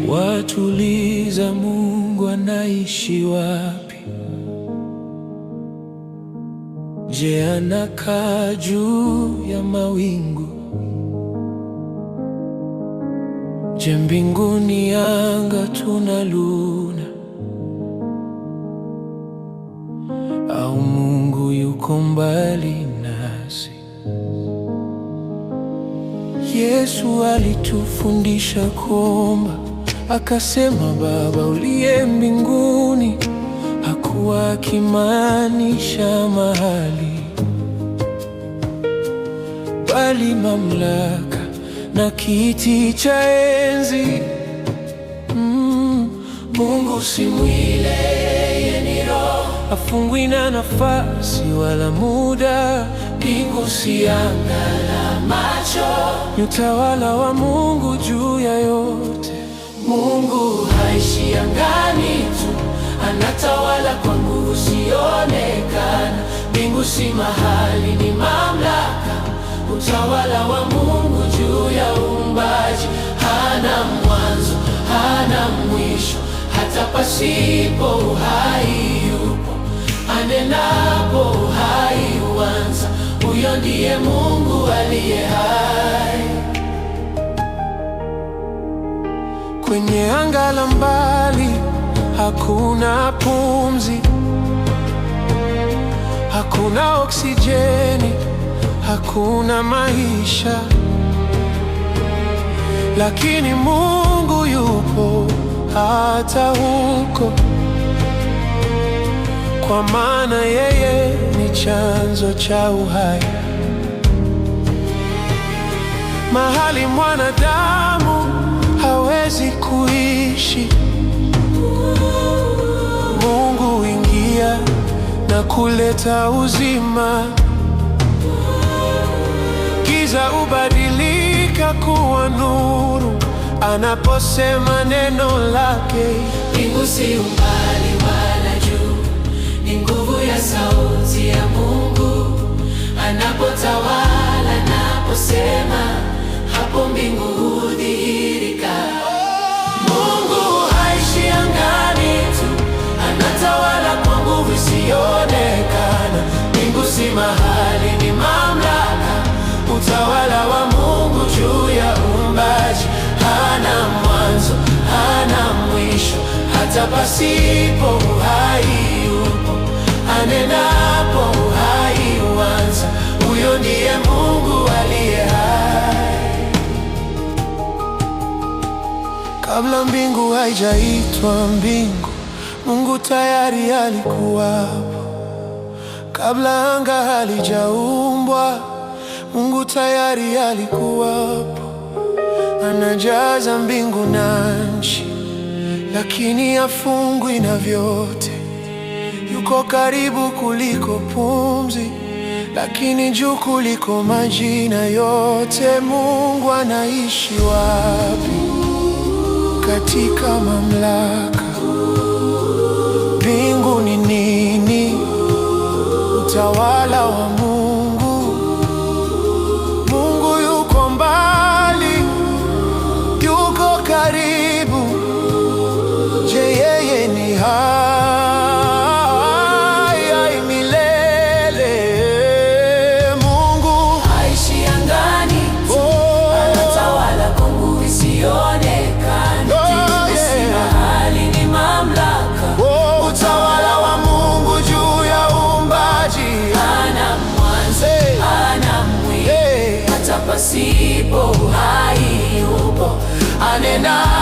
Watu huuliza Mungu anaishi wapi? Je, anakaa juu ya mawingu? Je, mbinguni anga tuna luna? Au Mungu yuko mbali nasi? Yesu alitufundisha kuomba, akasema, Baba uliye mbinguni. Hakuwa akimaanisha mahali, bali mamlaka na kiti cha enzi. Mungu si mwili, yeye ni roho, hafungwi na nafasi wala muda. Mbingu si anga la macho, ni utawala wa Mungu juu ya yote. Mungu haishi angani tu, anatawala kwa nguvu isiyoonekana. Mbingu si mahali, ni mamlaka. Utawala wa Mungu juu ya uumbaji. Hana mwanzo, hana mwisho, hata pasipo uhai yupo. Anenapo uhai huanza. Huyo ndiye Mungu aliye hai. Kwenye anga la mbali hakuna pumzi, hakuna oksijeni, hakuna maisha, lakini Mungu yupo hata huko, kwa maana yeye ni chanzo cha uhai. Mahali mwanadamu hawezi kuishi, Mungu huingia na kuleta uzima. Giza hubadilika kuwa nuru anaposema neno lake. Mbingu si umbali wala juu, ni nguvu ya sauti ya Mungu. Anapotawala, anaposema, hapo mbingu hudhihirika. Mungu haishi angani tu, anatawala kwa nguvu isiyoonekana. Mbingu si mahali, ni mamlaka. Utawala wa Mungu juu ya uumbaji. Hana mwanzo, hana mwisho, hata pasipo uhai yupo. Anenapo uhai huanza. Huyo ndiye Mungu aliye hai. Kabla mbingu haijaitwa mbingu, Mungu tayari alikuwapo. Kabla anga halijaumbwa, Mungu tayari alikuwapo. Anajaza mbingu na nchi, lakini hafungwi na vyote. Yuko karibu kuliko pumzi, lakini juu kuliko majina yote. Mungu anaishi wapi? Katika mamlaka. Mbingu ni nini? Utawala wa Mungu. Mungu yuko mbali, yuko karibu. Je, yeye ni hai milele? Mungu Haishi angani tu, anatawala kwa nguvu isiyoonekana. Mbingu si mahali, ni mamlaka. Oh, utawala wa Mungu juu ya uumbaji. Hana mwanzo, hana mwisho, hata pasipo uhai yupo. Anenapo